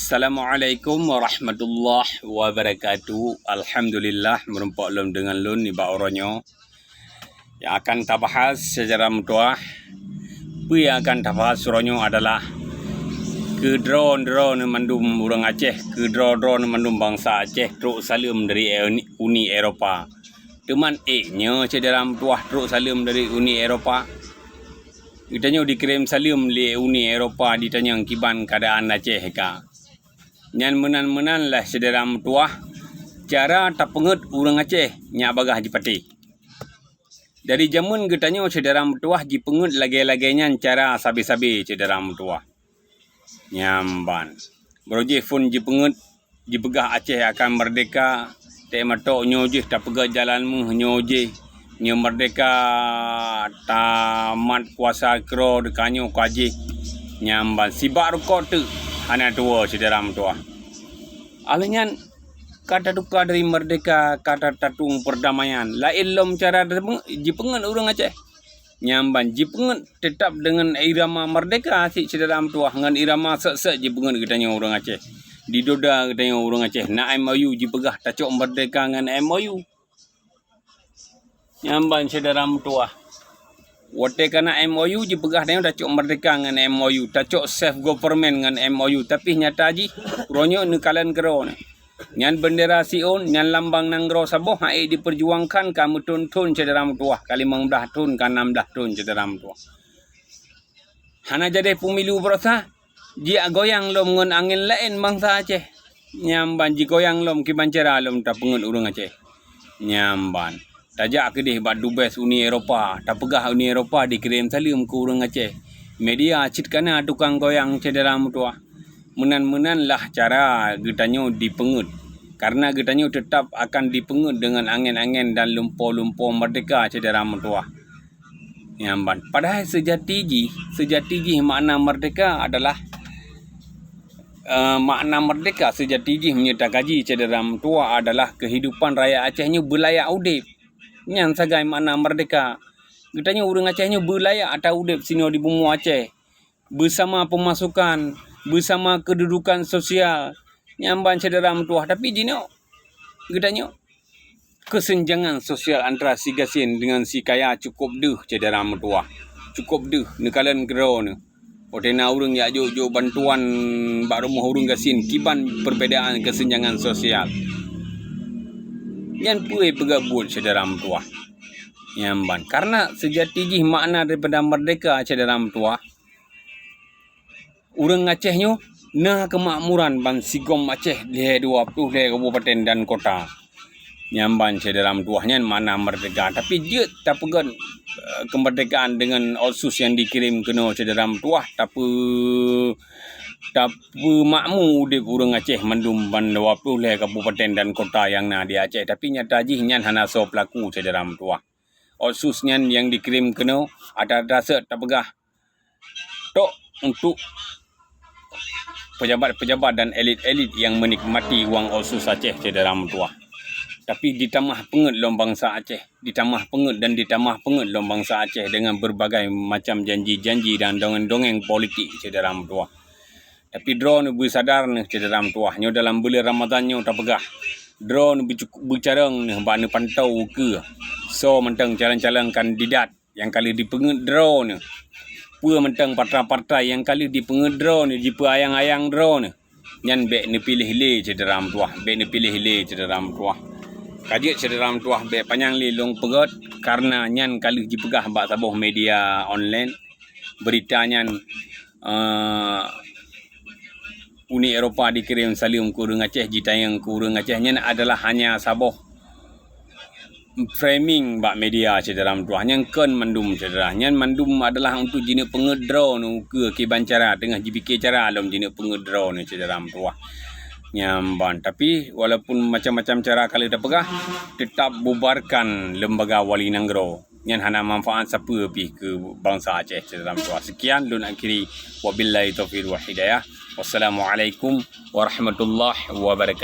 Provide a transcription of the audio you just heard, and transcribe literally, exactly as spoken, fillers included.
Assalamualaikum warahmatullahi wabarakatuh. Alhamdulillah, meurumpok lom deungon lôn nibak uroe nyoe. Nyang akan tabahas syedara meutuwah. Peue nyang akan tabahas uroe nyoe adalah keu droe-droe mandum ureuëng Aceh, keu droe-droe mandum bansa Aceh trok saleuem dari Uni Eropa. Teuma ék nyoe syedara meutuwah trok saleuem dari Uni Eropa. Geutanyoe dikirém saleuem lé Uni Eropa ditanyong kiban keuadaan Aceh ka. Nyan meunan-meunan lah syedara meutuwah cara tapeungét ureuëng Aceh nyang bagah jipatéh. Dari jameun geutanyoe syedara meutuwah jipeungét lagée-lagée nyan cara sabe-sabe syedara meutuwah. Nyan ban. Barô jih phon jipeungét, jipeugah Aceh akan merdeka, teumatok nyoe jih tapeugét jalan meuh nyoe jih, nyoe merdeka tamat kuasa keudroe teuka nyoe ka jih. Nyan ban sibak rukok teuk hana tuwoe syedara meutuwah. Alheuh nyan ka tatuka dari merdeka ka tatueng perdamaian. Laén lom cara jipeungét ureuëng Aceh. Nyan ban jipeungét teutap deungon irama merdeka cit syedara meutuwah, ngon irama sot-sot jipeungét geutanyoe ureuëng Aceh. Didoda geutanyoe ureuëng Aceh na M O U jipeugah tacok merdeka ngon M O U. Nyan ban syedara meutuwah. Watée ka na M O U jipeugah tanyoe tacok merdeka ngon M O U, tacok self government ngon M O U, tapi nyata jih uroe nyoe neukalon keudroe nyoe. Nyan bendera siôn, nyan lambang nanggroe saboh han ék diperjuangkan ka meuthon-thon syedara meutuwah, ka limong blaih thon, ka nam blaih thon syedara meutuwah. Hana jadeh pemilu barosa, jigoyang lom ngon angén laén bansa Aceh. Nyan ban jigoyang lom kiban cara lom tapeungét ureuëng Aceh. Nyan ban tajak keudeh bak dubes Uni Eropa, tapeugah Uni Eropa dikirém saleuem keu ureuëng Aceh. Media cit kana tukang goyang syedara meutuwah. Meunan-meunan lah cara geutanyoe dipeungét, kareuna geutanyoe teutap akan dipeungét deungon angén-angén dan lumpo-lumpo merdeka syedara meutuwah. Nyan ban. Padahai seujati jih, seujati jih makna merdeka adalah, eh, makna merdeka seujati jih meunyoe takaji syedara meutuwah adalah keuhidupan rakyat Aceh nyoe beulayak udeb. Nyan sagai makna merdeka. Geutanyoe ureuëng Aceh nyoe beulayak ata udeb sinoe di bumoe Aceh. Beusama peumasukan, beusama keududukan sosial. Nyan ban syedara meutuwah, tapi jinoe geutanyoe keuseunjangan sosial antara si gasien deungon si kaya cukôp deuh syedara meutuwah. Cukôp deuh neukalon keudroe nyoe. Watée na ureuëng jak jok-jok bantuan bak rumoh ureuëng gasien kiban perbedaan keuseunjangan sosial. Nyan peue peugah buet syedara meutuwah. Nyan ban. Kareuna seujati jih makna daripada merdeka syedara meutuwah. Ureuëng Aceh nyoe na keumakmuran ban sigom Aceh lhée dua ploh lhée kabupaten dan kota. Nyan ban syedara meutuwah nyan makna merdeka. Tapi jeuet tapeugét, eh, keumerdekaan deungon otsus nyang dikirém keunoe syedara meutuwah, tapeu-, tapeumakmu udeb ureuëng Aceh mandum ban dua ploh lhée kabupaten dan kota nyang na di Aceh. Tapi nyata jih nyan hana soe peulaku syedara meutuwah. Otsus nyan nyang dikirém keunoe ata-ata sot tapeugah tok untuk pejabat-pejabat dan elit-elit nyang meunikmati uang otsus Aceh syedara meutuwah. Tapi ditamah peungét lom bansa Aceh, ditamah peungét dan ditamah peungét lom bansa Aceh deungon berbagai macam janji-janji dan dongeng-dongeng politik syedara meutuwah. Tapi droeneuh beusadar neuh syedara meutuwah, nyoe dalam buleuen Ramadhan nyoe tapeugah. Droeneuh beucu-, beucarông neuh bak neupantau ukeue soe mantong calon-calon kandidat nyang ka lheueh dipeungét droeneuh. Peue mantong partai-partai nyang ka lheueh dipeungét droeneuh, jipeuayang-ayang droeneuh, nyan bék neupiléh lé syedara meutuwah, bék neupiléh lé syedara meutuwah. Ka jeuet syedara meutuwah bék panyang lé lôn peugét, kareuna nyan ka lheueh jipeugah bak saboh media online. Beurita nyan, eh, Uni Eropa dikirém saleuem keu ureuëng Aceh, jitanyong keu ureuëng Aceh, nyan adalah hanya saboh framing bak media syedara meutuwah. Nyan kon mandum syedara. Nyan mandum adalah untuk jineuk peungét droeneuh ukeue kiban cara, teungoh jipike cara lom jineuk peungét droeneuh syedara meutuwah. Nyan ban. Tapi walaupun macam-macam cara ka lheueh tapeugah, teutap bubarkan lembaga wali nanggroe. Nyan hana manfaat sapeue pih keu bansa Aceh syedara meutuwah. Sekian lôn akhiri. Wabillahi taufiq wal hidayah. Wassalamualaikum warahmatullahi wabarakatuh.